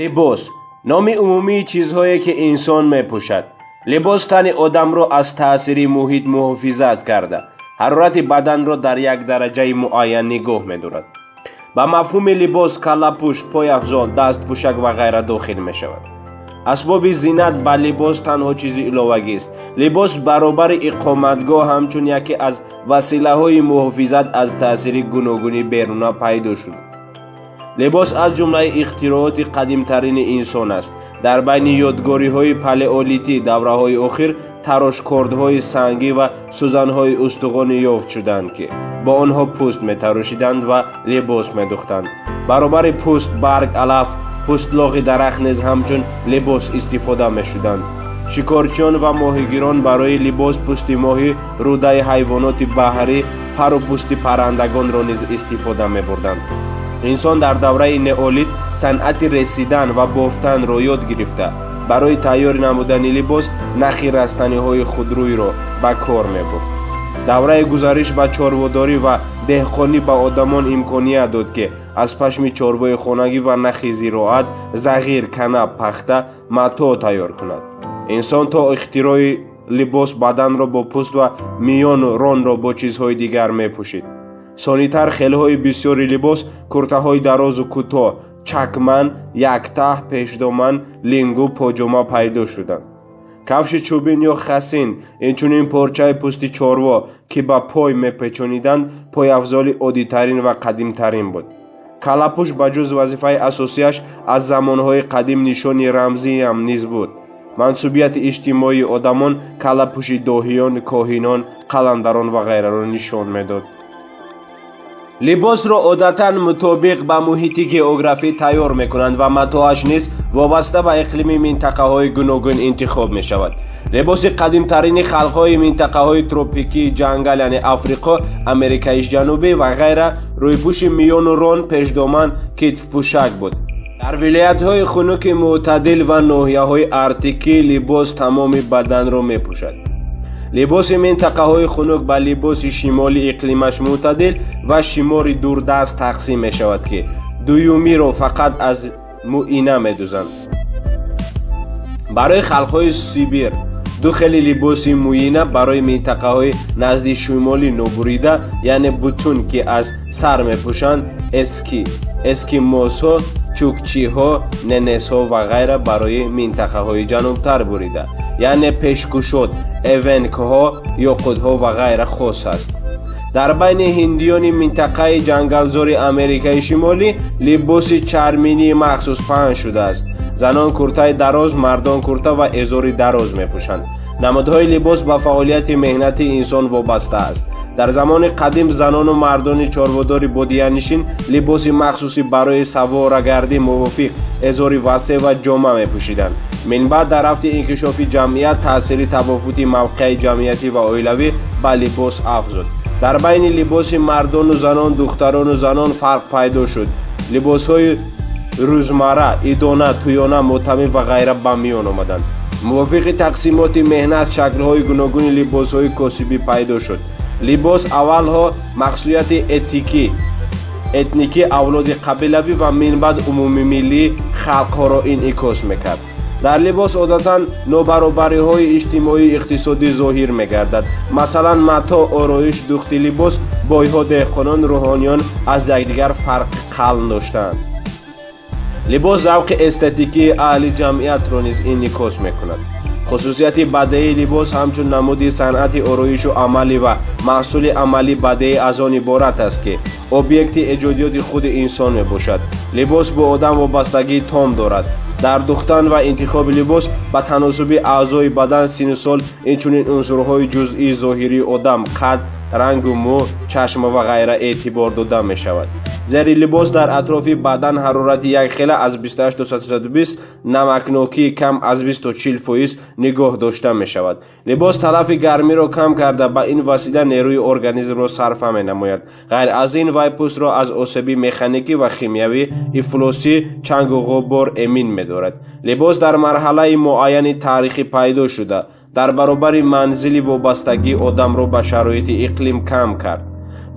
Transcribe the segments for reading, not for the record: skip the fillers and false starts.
Либос — номи умумии чизҳое, ки инсон мепӯшад. Либос тани одамро аз таъсири муҳит муҳофизат карда, ҳарорати баданро дар як дараҷаи муайян нигоҳ медорад. Ба мафҳуми либос каллапӯш, пойафзол, дастпӯшак ва ғайра дохил мешавад. Асбоби зинат ба либос танҳо чизи иловагист. Либос баробари иқоматгоҳ ҳамчун яке аз василаҳои муҳофизат аз таъсири гуногуни беруна пайдо шуд. Либос аз ҷумлаи ихтирооти қадимтарини инсон аст. Дар байни ёдгориҳои палеолитӣ давраҳои охир тарошкордҳои сангӣ ва сӯзанҳои устухонӣ ёфт шуданд, ки бо онҳо пӯст метарошиданд ва либос медӯхтанд. Баробари пӯст, барг, алаф, пӯстлоғи дарахт низ ҳамчун либос истифода мешуданд. Шикорчиён ва моҳигирон барои либос пӯсти моҳӣ, рӯдаи ҳайвоноти баҳрӣ, пару пӯсти паррандагонро низ истифода мебурданд. Инсон дар давраи неолит санъати ресидан ва бофтанро ёд гирифта, барои тайёр намудани либос нахи растаниҳои худрӯйро ба кор мебурд. Давраи гузариш ба чорводорӣ ва деҳқонӣ ба одамон имконият дод, ки аз пашми чорвои хонагӣ ва нахи зироат, зағир, канаб, пахта матоъ тайёр кунад. Инсон то ихтирои либос баданро бо пӯст ва миёну ронро бо чизҳои дигар мепӯшид. Сонитар хелҳои бисёри либос, куртаҳои дарозу кӯтоҳ, чакман, яктаҳ, пешдоман, лингу, поҷома пайдо шуданд. Кафши чӯбин ё хасин, инчунин порчаи пӯсти чорво, ки ба пой мепечониданд, пойафзоли оддитарин ва қадимтарин буд. Каллапӯш ба ҷуз вазифаи асосиаш аз замонҳои қадим нишони рамзиам низ буд. Мансубияти иҷтимоии одамон, каллапӯши доҳиён, коҳинон, қаландарон ва ғайраро нишон медод. Либосро одатан мутобиқ ба муҳити географӣ тайёр мекунанд ва матоаш низ вобаста ба иқлими минтақаҳои гуногун интихоб мешавад. Либоси қадимтарини халқҳои минтақаҳои тропикии ҷангал, яъне Африқо, Америкаи Ҷанубӣ ва ғайра, рӯйпӯши миёну рон, пешдоман, китфпӯшак буд. Дар вилоятҳои хунуки мӯътадил ва ноҳияҳои арктикӣ либос тамоми баданро мепӯшад. Либоси минтақаҳои хунук ба либоси шимоли иқлимаш мӯътадил ва шимори дурдаст тақсим мешавад, ки дуюмиро фақат аз мӯина медӯзанд. Барои халқҳои Сибир ду хели либоси мӯина, барои минтақаҳои назди шимоли нобурида, яъне бутун, ки аз сар мепӯшанд, эскимосҳо, чукчиҳо, ненесҳо ва ғайра, барои минтақаҳои ҷанубтар бурида, яъне пешкушод, эвенкҳо, ёқутҳо ва ғайра хос аст. Дар байни ҳиндиёни минтақаи ҷангалзори Америкаи Шимолӣ либоси чарминии махсус паҳн шудааст. Занон куртаи дароз, мардон курта ва эзори дароз мепӯшанд. Намудҳои либос ба фаъолияти меҳнати инсон вобаста аст. Дар замони қадим занону мардони чорводори бодиянишин либоси махсуси барои саворагардӣ мувофиқ, эзори васеъ ва ҷома мепӯшиданд. Минбаъд дар рафти инкишофи ҷамъият таъсири тавофути мавқеи ҷамъиятӣ ва оилавӣ ба либос афзуд. Дар байни либоси мардону занон, духтарону занон фарқ пайдо шуд. Либосҳои рӯзмарра, идона, тӯёна, мотамӣ ва ғайра ба миён омаданд. Мувофиқи тақсимоти меҳнат шаклҳои гуногуни либосҳои косибӣ пайдо шуд. Либос аввалҳо махсусияти этникӣ, авлоди қабилавӣ ва минбаъд умумимиллии халқҳоро инъикос мекард. Дар либос одатан нобаробариҳои иҷтимоию иқтисодӣ зоҳир мегардад. Масалан, матоъ, ороиш, дӯхти либос, бойҳо, деҳқонон, рӯҳониён аз якдигар фарқи қалн доштаанд. Либос завқи эстетикии аҳли ҷамъиятро низ инъикос мекунад. Хусусияти бадеии либос ҳамчун намуди санъати ороишу амалӣ ва маҳсули амалӣ бадеӣ аз он иборат аст, ки объекти эҷодиёти худи инсон мебошад. Либос бо одам вобастагии том дорад. Дар духтан ва интихоби либос ба таносуби аъзои бадан, синну сол, инчунин унсурҳои ҷузъии зоҳирии одам, қад, рангу мӯ, чашм ва ғайра эътибор дода мешавад. Зери либос дар атрофи бадан ҳарорати якхела аз 28 то 120, намакнокии кам аз 20 то 40% нигоҳ дошта мешавад. Либос талафи гармиро кам карда, ба ин васила нерӯи организмро сарфа менамояд. Ғайр аз ин, вай пӯстро аз осеби механикӣ ва химиявӣ, ифлосӣ, чангу ғубор эмин медорад. Либос дар марҳалаи муайяни таърихӣ пайдо шуда, дар баробари манзили вобастагии одамро ба шароити иқлим кам кард.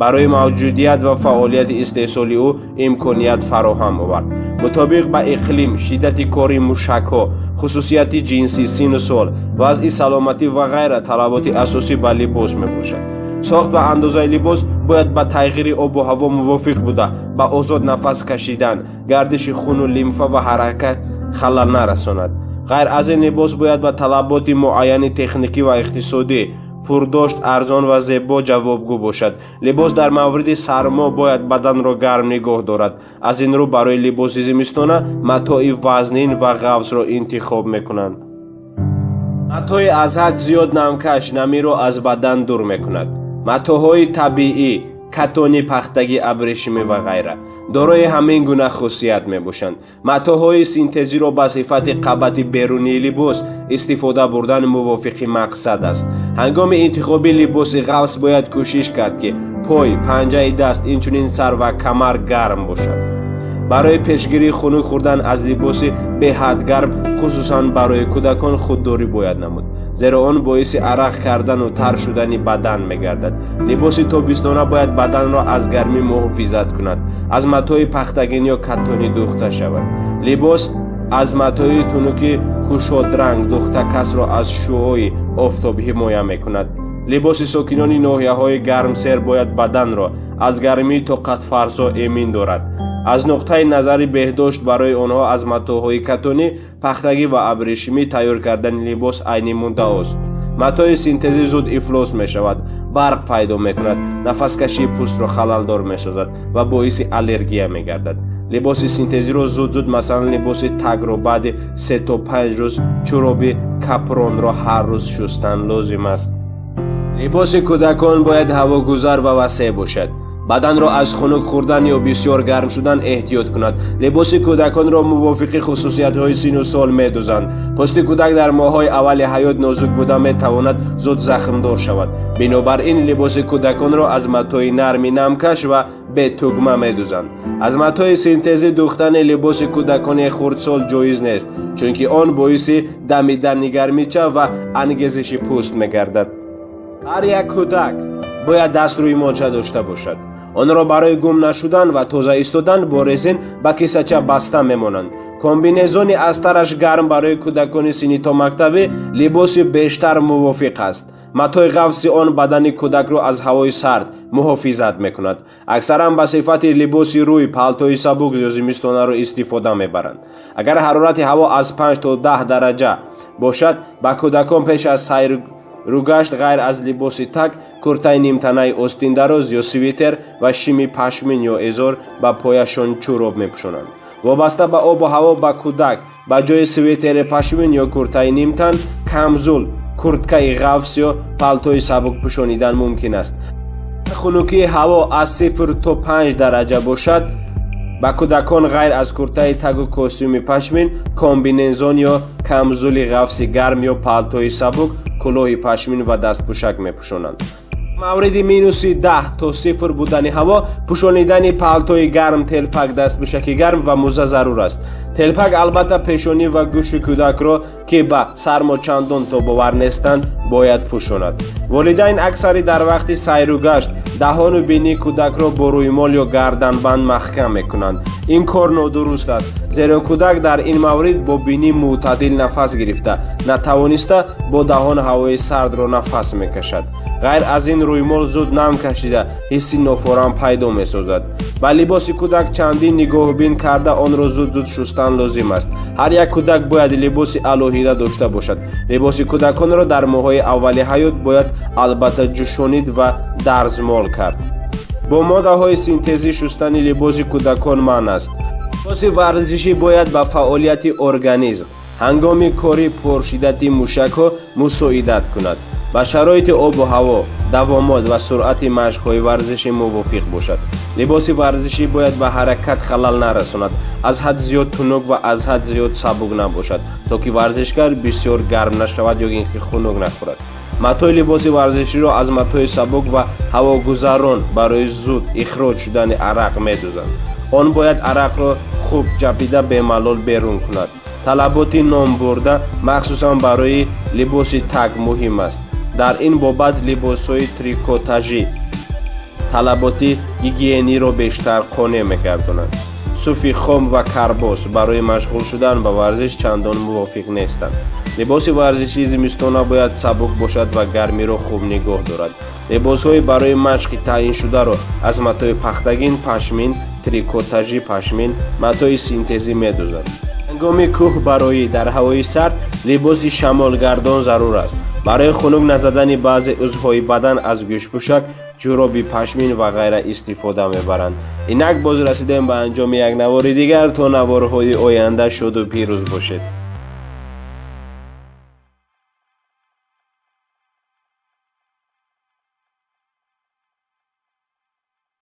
Барои мавҷудият ва фаъолияти истеҳсоли ӯ имконият фароҳам овард. Мутобиқ ба иқлим, шиддати кори мушакҳо, хусусияти ҷинсӣ, синну сол, вазъи саломатӣ ва ғайра талаботи асосӣ ба либос мебошад. Сохт ва андозаи либос бояд ба тағйири обу ҳаво мувофиқ буда, ба озод нафас кашидан, гардиши хуну лимфа ва ҳаракат халал нарасонад. Ғайр аз ин, либос бояд ба талаботи муайяни техникӣ ва иқтисодӣ, пурдошт, арзон ва зебо ҷавобгӯ бошад. Либос дар мавриди сармо бояд баданро гарм нигоҳ дорад. Аз ин рӯ, барои либоси зимистона матои вазнин ва ғафзро интихоб мекунанд. Матои аз ҳад зиёд намкаш намиро аз бадан дур мекунад. Матоъҳои табиӣ, катони, пахтагӣ, абрешимӣ ва ғайра дорои ҳамин гуна хусусият мебошанд. Матоъҳои синтезиро ба сифати қабати берунии либос истифода бурдан мувофиқи мақсад аст. Ҳангоми интихоби либоси ғафз бояд кӯшиш кард, ки пой, панҷаи даст, инчунин сар ва камар гарм бошад. Барои пешгирии хунук хӯрдан аз либоси беҳад гарм, хусусан барои кӯдакон, худдорӣ бояд намуд, зеро он боиси арақ кардану тар шудани бадан мегардад. Либоси тобистона бояд баданро аз гармӣ муҳофизат кунад. Аз матои пахтагин ё катонӣ дӯхта шавад. Либос аз матои тунуки кушодранг дӯхта касро аз шуои офтоб ҳимоя мекунад. Либоси сокинони ноҳияҳои гармсер бояд баданро аз гармии тоқатфарсо эмин дорад. Аз нуқтаи назари беҳдошт барои онҳо аз матоъҳои катонӣ, пахтагӣ ва абрешимӣ тайёр кардани либос айни муддаост. Матои синтезӣ зуд ифлос мешавад, барқ пайдо мекунад, нафаскашии пӯстро халалдор месозад ва боиси аллергия мегардад. Либоси синтезиро зуд-зуд, масалан, либоси тагро баъди 3 то 5 рӯз, чӯроби капронро ҳар рӯз шустан лозим аст. Либоси кӯдакон бояд ҳавогузар ва васеъ бошад, баданро аз хунук хӯрдан ё бисёр гарм шудан эҳтиёт кунад. Либоси кӯдаконро мувофиқи хусусиятҳои сину сол медӯзанд. Пӯсти кӯдак дар моҳҳои аввали ҳаёт нозук буда, метавонад зуд захмдор шавад. Бинобар ин, либоси кӯдаконро аз матои нарми намкаш ва бетугма медӯзанд. Аз матои синтезӣ дӯхтани либоси кӯдакони хурдсол ҷоиз нест, чунки он боиси дамидани гармича ва ангезиши пӯст мегардад. Ҳар як кӯдак бояд дастрӯймолча дошта бошад. Онро барои гум нашудан ва тоза истодан бо резин ба кисача баста мемонанд. Комбинезони аз тараш гарм барои кӯдакони синни томактабӣ либоси бештар мувофиқ аст. Матои ғафси он бадани кӯдакро аз ҳавои сард муҳофизат мекунад. Аксаран ба сифати либоси рӯй палтои сабук ё зимистонаро истифода мебаранд. Агар ҳарорати ҳаво аз 5 то 10 дараҷа бошад, ба кӯдакон пеш аз сайругашт ғайр аз либоси таг куртаи нимтанаи остиндароз ё свитер ва шими пашмин ё эзор, ба пояшон чӯроб мепӯшонанд. Вобаста ба обу ҳаво ба кӯдак ба ҷои свитери пашмин ё куртаи нимтан камзул, курткаи ғафс ё палтои сабук пӯшонидан мумкин аст. Хунукии ҳаво аз 0 то 5 дараҷа бошад, ба кӯдакон ғайр аз куртаи тагу костюми пашмин комбинезон ё камзули ғафси гарм ё палтои сабук, кӯлоҳи пашмин ва дастпӯшак мепӯшонанд. Мавриди минуси 10 то 0 будани ҳаво пӯшонидани палтои гарм, телпак, дастпӯшаки гарм ва мӯза зарур аст. Телпак албатта пешонӣ ва гӯши кӯдакро, ки ба сармо чандон тобовар нестанд, бояд пӯшонад. Волидайн аксари дар вақти сайругашт даҳону бинии кӯдакро бо рӯймол ё гарданбанд маҳкам мекунанд. Ин кор нодуруст аст, зеро кӯдак дар ин маврид бо бинӣ мӯътадил нафас гирифта натавониста, бо даҳон ҳавои сардро нафас мекашад. Ғайр аз ин, рӯймол зуд нам кашида, ҳисси нофорам пайдо месозад. Ба либоси кӯдак чандин нигоҳубин карда, онро зуд-зуд шустан лозим аст. Ҳар як кӯдак бояд либоси алоҳида дошта бошад. Либоси кӯдаконро дар моҳҳои аввали ҳаёт бояд албатта ҷӯшонид ва дарзмол кард. Бо моддаҳои синтезӣ шустани либоси кӯдакон манъ аст. Либоси варзишӣ бояд ба фаъолияти организм ҳангоми кори пуршиддати мушакҳо мусоидат кунад, ба шароити обу ҳаво, давомот ва суръати машқҳои варзишӣ мувофиқ бошад. Либоси варзишӣ бояд ба ҳаракат халал нарасонад, аз ҳад зиёд тунук ва аз ҳад зиёд сабук набошад, то ки варзишгар бисёр гарм нашавад ё ин ки хунук нахӯрад. Матои либоси варзиширо аз матои сабук ва ҳавогузарон барои зуд ихроҷ шудани арақ медӯзанд. Он бояд арақро хуб ҷабида, бемалол берун кунад. Талаботи номбурда махсусан барои либоси таг муҳим аст. Дар ин бобат либосҳои трикотажӣ Талаботи гигиениро бештар қонеъ мегардонанд. Суфи хом ва карбос барои машғул шудан ба варзиш чандон мувофиқ нестанд. Либоси варзишии зимистона бояд сабук бошад ва гармиро хуб нигоҳ дорад. Либосҳои барои машқи таъиншударо аз матои пахтагин, пашмин, трикотажи пашмин, матои синтезӣ медӯзанд. Ҳангоми кӯҳбароӣ дар ҳавои сард либоси шамолгардон зарур аст. Барои хунук назадани баъзе узвҳои бадан аз гӯшпӯшак, ҷуроби пашмин ва ғайра истифода мебаранд. Инак, боз расидем ба анҷоми як навори дигар. То наворҳои оянда шоду пирӯз бошед.